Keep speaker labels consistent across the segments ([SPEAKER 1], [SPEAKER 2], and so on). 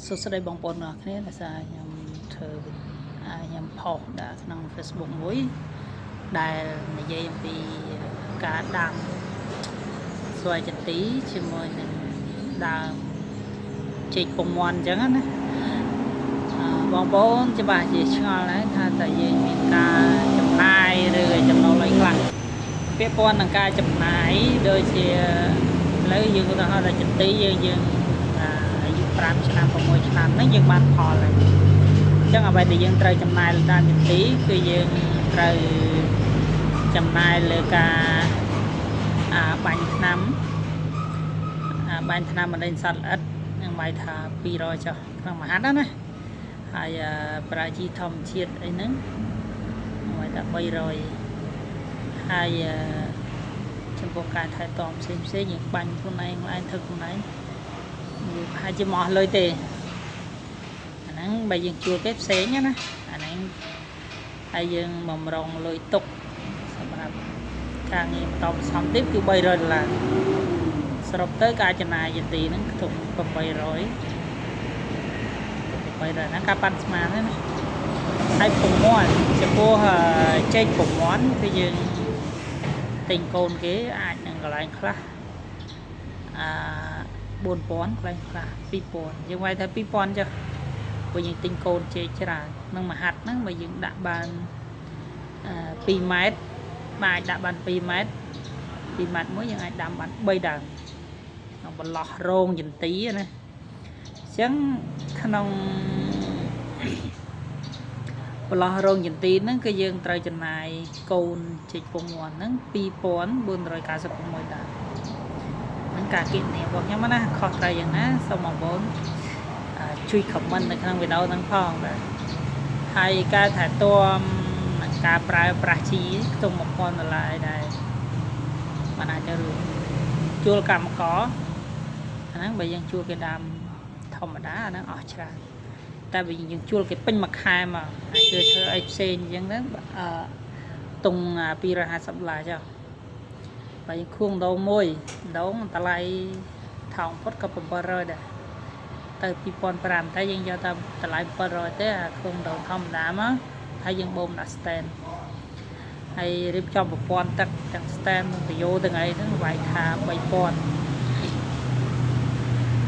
[SPEAKER 1] សួស្តីបងប្អូនទាំងអស់គ្នាដោយសារខ្ញុំធ្វើខ្ញុំផុសដាក់ក្នុង Facebook មួយដែលនិយាយអំពីការដាំស្វាយចន្ទីជាមួយនឹងដើមចេកពងមាន់អញ្ចឹងណាបងប្អូនច្បាស់ជាឆ្ងល់ហើយថាតើយើងមានការចំណាយឬចំណូលអីខ្លះពាក់ព័ន្ធនឹងការចំណាយដូចជាឥឡូវយើងឧទាហរណ៍ថាចន្ទីយើងអាយុ5ឆ្នាំ6ឆ្នាំហ្នឹងយើងបានផលហើយអញ្ចឹងអ្វីដែលយើងត្រូវចំណាយលើដើមចន្ទីគឺយើងត្រូវចំណាយលើការបាញ់ថ្នាំបាញ់ថ្នាំបណ្ដេញសត្វល្អិតនឹងវាយថា200ចុះក្នុងមួយហាត់ណាហើយប្រាជីធម្មជាតិអីហ្នឹងវាយថា300ហើយចំពោះការថែទាំផ្សេងផ្សេងយើងបាញ់ខ្លួនឯងខ្លួនឯងធ្វើខ្លួនឯងវាប្រហែលជាមកអស់លុយទេអាហ្នឹងបើយើងជួលគេផ្សេងណាអាហ្នឹងហើយយើងបំរុងលុយទុកសម្រាប់ការងារបន្តបន្សំទៀតគឺ300ដុល្លារសរុបទៅការចំណាយយទីហ្នឹងខ្ទង់800 800ហ្នឹងការប៉ាន់ស្មានហ្នឹងណាហើយពងមាន់ចំពោះចេកពងមាន់គឺយើងទិញកូនគេអាចនឹងកន្លែងខ្លះអា4000កន្លែងខ្លះ2000យើងវាយថា2000ចុះព្រោះយើងទិញកូនចេកច្រើននឹងមួយហាត់ហ្នឹងបើយើងដាក់បាន2ម៉ែត្របាទអាចដាក់បាន2ម៉ែត្រ2ម៉ែត្រមួយយើងអាចដាំបាន3ដើមក្នុងបន្លោះរោងចន្ទីណាអញ្ចឹងក្នុងបន្លោះរោងចន្ទីហ្នឹងគឺយើងត្រូវចំណាយកូនចេកពងមាន់ហ្នឹង2496ដើមហ្នឹងការគណនារបស់ខ្ញុំណាខុសត្រូវយ៉ាងណាសូមបងប្អូនជួយ comment នៅក្នុងវីដេអូហ្នឹងផងបាទហើយការថែទាំនិងការប្រើប្រាស់ជីខ្ទង់1000ដុល្លារដែរបានអាចទៅរួចជួលកម្មករអាហ្នឹងបើយើងជួលគេដាំធម្មតាអាហ្នឹងអស់ច្រើនតែបើយើងជួលគេពេញមួយខែមកអាចគឺធ្វើអីផ្សេងអញ្ចឹងទៅអឺតុង250ដុល្លារចុះបើយើងខួងដងមួយដងតម្លៃថោងផុតក៏700ដែរទៅ2005តែយើងយកតាមតម្លៃ700ទេអាខួងដងធម្មតាមកហើយយើងបូមដាក់ stand ហើយរៀបចំប្រព័ន្ធទឹកទាំង stand ទាំងតយោទាំងអីហ្នឹងវាយថា3000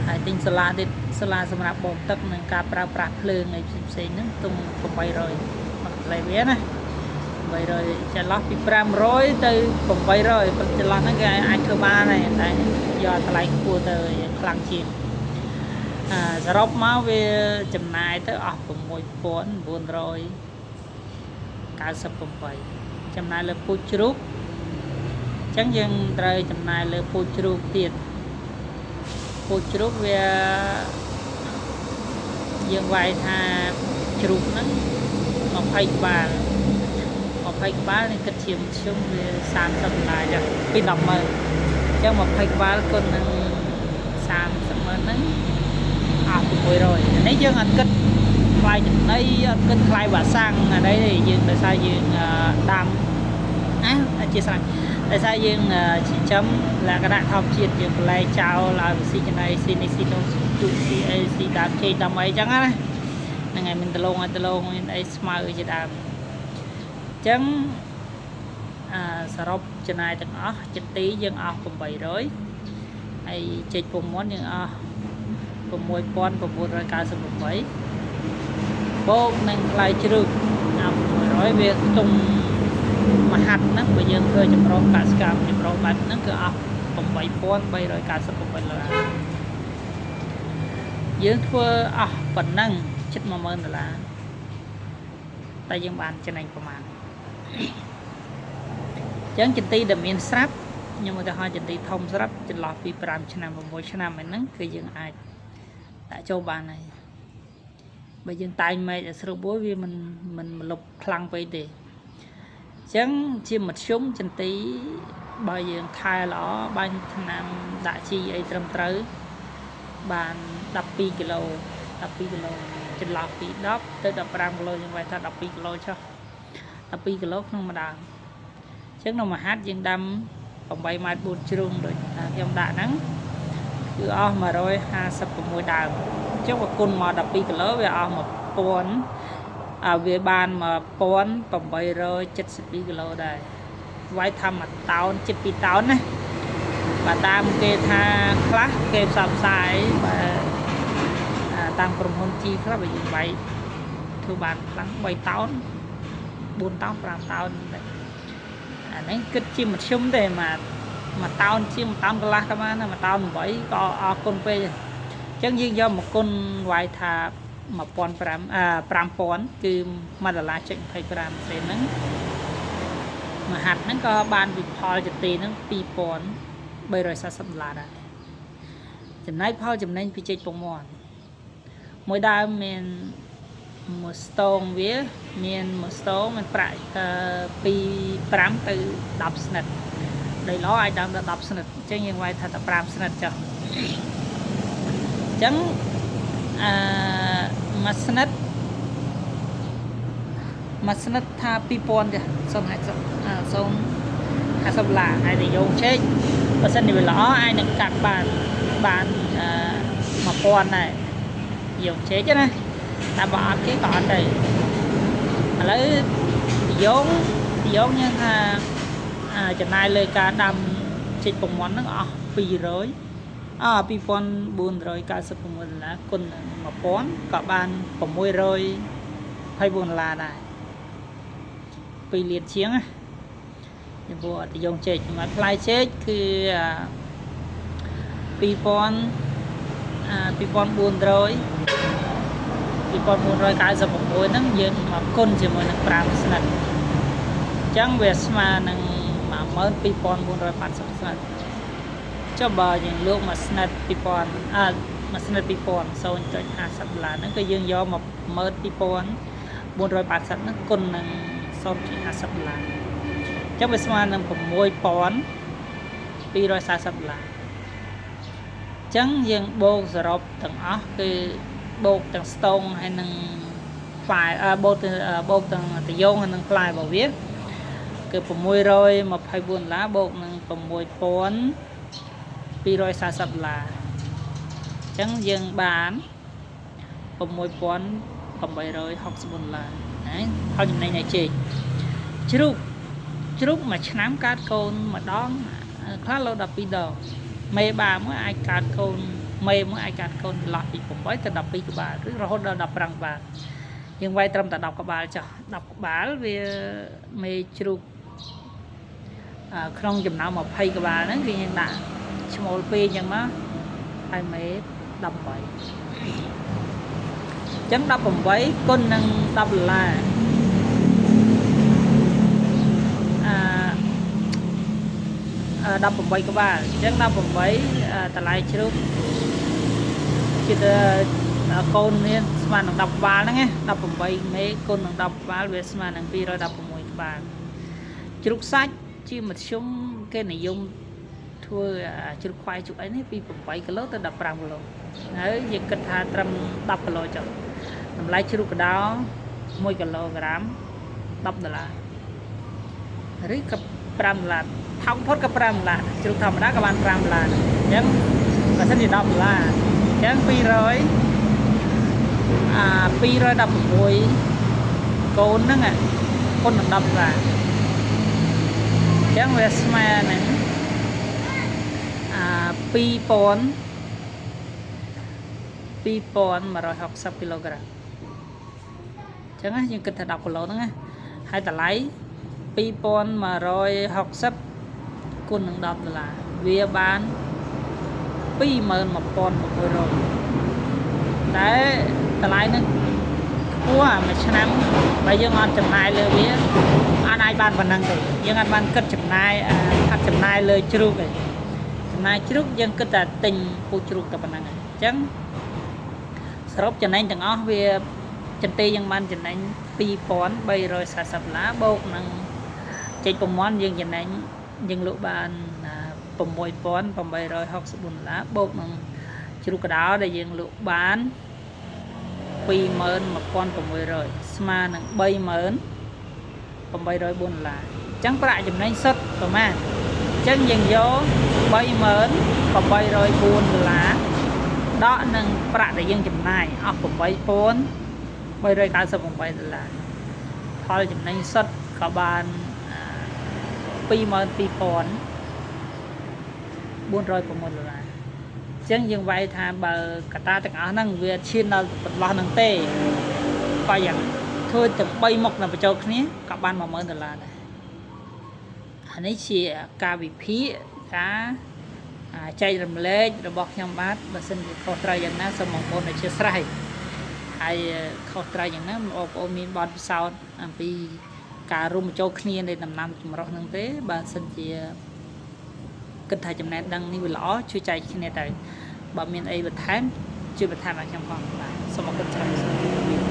[SPEAKER 1] ហើយទិញសាឡាទៀតសាឡាសម្រាប់បូមទឹកនិងការប្រើប្រាស់ភ្លើងអីផ្សេងៗហ្នឹងទុំ800មកថ្លៃវាណា800ចន្លោះពី500ទៅ800ប៉ុន្តែចន្លោះហ្នឹងគេអាចធ្វើបានដែរតែយកថ្លៃខ្ពស់ទៅខ្លាំងជាងសរុបមកវាចំណាយទៅអស់6998ចំណាយលើពូជជ្រូកអញ្ចឹងយើងត្រូវចំណាយលើពូជជ្រូកទៀតពូជជ្រូកវាយើងវាយថាជ្រូកហ្នឹង20ក្បាល20ក្បាលនេះគិតជាមធ្យមវា30ដុល្លារចុះពី100,000អញ្ចឹង20ក្បាលគុណនឹង30ម៉ឺនហ្នឹងអស់600នេះយើងអត់គិតថ្លៃចំណីអត់គិតថ្លៃវ៉ាសាំងអីទេយើងដោយសារយើងដាំណាអធិស្ឋានដោយសារយើងចិញ្ចឹមលក្ខណៈធម្មជាតិយើងបន្លែចោលឲ្យវាស៊ីចំណីស៊ីនេះស៊ីនោះស៊ីជក់ស៊ីអីស៊ីដើមចេកដើមអីចឹងណាហ្នឹងហើយមានដលងឲ្យដលងមានអីស្មៅជាដើមអញ្ចឹងសរុបចំណាយទាំងអស់ចន្ទីយើងអស់800ហើយចេកពងមាន់យើងអស់6998បូកនឹងថ្លៃជ្រូកអស់600វាខ្ទង់មហាត់ហ្នឹងបើយើងធ្វើចម្រុះកសិកម្មចម្រុះបែបហ្នឹងគឺអស់8398ដុល្លារយើងធ្វើអស់ប៉ុណ្ណឹងជិត10000ដុល្លារតែយើងបានចំណេញប្រមាណអញ្ចឹងចន្ទីដែលមានស្រាប់ខ្ញុំឧទាហរណ៍ចន្ទីធំស្រាប់ចន្លោះពី5ឆ្នាំ6ឆ្នាំហ្នឹងគឺយើងអាចដាក់ចូលបានហើយបើយើងតែងមែកឲ្យស្រួលបួយវាមិនមិនមលុបខ្លាំងពេកទេអញ្ចឹងជាមធ្យមចន្ទីបើយើងថែល្អបាញ់ថ្នាំដាក់ជីអីត្រឹមត្រូវបាន12គីឡូ12គីឡូចន្លោះពី10ទៅ15គីឡូយើងវាយថា12គីឡូចុះ12គីឡូក្នុងម្ដងអញ្ចឹងក្នុងមួយហាត់យើងដាំ8ម៉ែត្រ4ជ្រុងដូចខ្ញុំដាក់ហ្នឹងគឺអស់156ដើម ញ្ចឹងបើគុណមក12គីឡូវាអស់1000អាវាបាន1872គីឡូដែរវាយថាមួយតោនជិត2តោនណាបើតាមគេថាខ្លះគេផ្សព្វផ្សាយបើតាមក្រុមហ៊ុនជីខ្លះបើយើងវាយធ្វើបានខ្លាំង3តោន4តោន5តោនដែរអានេះគិតជាមធ្យមទេមកមួយតោនជាងមួយតោនកន្លះក៏បានដែរមួយតោន8ក៏អរគុណពេកដែរអញ្ចឹងយើងយកមកគុណវាយថា1500អា5000គឺ1ដុល្លារចុច25សេនហ្នឹងមួយហាត់ហ្នឹងក៏បានវិផលចន្ទីហ្នឹង2340ដុល្លារដែរចំណែកផលចំណេញពីចេកពងមាន់មួយដើមមានមួយស្តងវាមានមួយស្តងមានប្រាក់អឺពី5ទៅ10ស្និតដីឡអាចដើមដល់10ស្និតអញ្ចឹងយើងវាយថាតែ5ស្និតចុះអញ្ចឹងអឺមួយស្និតមួយស្និតថា2000ទេ050អឺ050ដុល្លារហើយតែយកចេកបើសិនជាវាល្អអាចនឹងកាត់បានបានអឺ1000ដែរយកចេកណាតែបើអត់គេក៏អត់ដែរឥឡូវយកយកយើងថាចំណាយលើការដាំចេកពងមាន់ហ្នឹងអស់200អ2496ដុល្លារគុណនឹង1000ក៏បាន624ដុល្លារដែរ2លានជាងណាចំពោះអតិយងចេកសម្រាប់ផ្លែចេកគឺ2000 2400 2496ហ្នឹងយើងមកគុណជាមួយនឹង5ស្និតអញ្ចឹងវាស្មើនឹង12480ស្និតចុះបើយើងលក់មួយស្និត2000អើមួយស្និត2000 0.50ដុល្លារហ្នឹងគឺយើងយក12480ហ្នឹងគុណនឹង0.50ដុល្លារអញ្ចឹងវាស្មើនឹង6240ដុល្លារអញ្ចឹងយើងបូកសរុបទាំងអស់គឺបូកទាំងស្តងហើយនឹងផ្លែបូកទាំងបូកទាំងតយងហើយនឹងផ្លែរបស់វាគឺ624ដុល្លារបូកនឹង6240ដុល្លារអញ្ចឹងយើងបាន6864ដុល្លារណាផលចំណេញនៃចេកជ្រូកជ្រូកមួយឆ្នាំកើតកូនម្ដងខ្លះលោ12ដងមេបាមួយអាចកើតកូនមេមួយអាចកើតកូនចន្លោះពី8ទៅ12ក្បាលឬរហូតដល់15ក្បាលយើងវាយត្រឹមតែ10ក្បាលចុះ10ក្បាលវាមេជ្រូកក្នុងចំណោម20ក្បាលហ្នឹងគឺយើងដាក់ឈ្មោល2អញ្ចឹងមកហើយមេ18អញ្ចឹង18គុណនឹង10ដុល្លារអឺ18ក្បាលអញ្ចឹង18តម្លៃជ្រូកជាកូនមានស្មើនឹង10ក្បាលហ្នឹងណា18មេគុណនឹង10ក្បាលវាស្មើនឹង216ក្បាលជ្រូកសាច់ជាមធ្យមគេនិយមធ្វើជ្រូកខ្វៃជ្រូកអីនេះពី8គីឡូទៅ15គីឡូហើយយើងគិតថាត្រឹម10គីឡូចុះតម្លៃជ្រូកកដោ1គីឡូក្រាម10ដុល្លារឬក៏5ដុល្លារថោកផុតក៏5ដុល្លារជ្រូកធម្មតាក៏បាន5ដុល្លារអញ្ចឹងបើសិនជា10ដុល្លារអញ្ចឹង200អា216កូនហ្នឹងគុណនឹង10ដុល្លារអញ្ចឹងវាស្មើនឹងអា2000 2160គីឡូក្រាមអញ្ចឹងណាយើងគិតថា10គីឡូហ្នឹងណាហើយតម្លៃ2160គុណនឹង10ដុល្លារវាបាន21600តែតម្លៃហ្នឹងខ្ពស់អាមួយឆ្នាំបើយើងអត់ចំណាយលើវាអត់អាចបានប៉ុណ្ណឹងទេយើងអត់បានគិតចំណាយអត់ចំណាយលើជ្រូកទេចំណាយជ្រូកយើងគិតតែទិញពូជជ្រូកតែប៉ុណ្ណឹងអញ្ចឹងសរុបចំណេញទាំងអស់វាចន្ទេយើងបានចំណេញ2340ដុល្លារបូកនឹងចេកពងមាន់យើងចំណេញយើងលក់បាន6864ដុល្លារបូកនឹងជ្រូកកដោដែលយើងលក់បាន21600ស្មើនឹង30804ដុល្លារអញ្ចឹងប្រាក់ចំណេញសុទ្ធប្រហែលអញ្ចឹងយើងយក30804ដុល្លារ ដកនឹងប្រាក់ដែលយើងចំណាយអស់8398ដុល្លារផលចំណេញសុទ្ធក៏បាន22406ដុល្លារអញ្ចឹងយើងវាយថាបើកត្តាទាំងអស់ហ្នឹងវាឈានដល់បន្លោះហ្នឹងទេក៏យ៉ាងធ្វើទាំង3មុខនៅបញ្ចូលគ្នាក៏បាន10000ដុល្លារដែរអានេះជាការវិភាគការចែករំលែករបស់ខ្ញុំបាទបើសិនជាខុសត្រូវយ៉ាងណាសូមបងប្អូនអធ្យាស្រ័យហើយខុសត្រូវយ៉ាងណាបងប្អូនមានបទពិសោធន៍អំពីការរួមបញ្ចូលគ្នានៃដំណាំចម្រុះហ្នឹងទេបើសិនជាគិតថាចំណេះដឹងនេះវាល្អជួយចែកគ្នាទៅបើមានអីបន្ថែមជួយបន្ថែមឲ្យខ្ញុំផងបាទសូមអរគុណច្រើនសូមជម្រាបលា។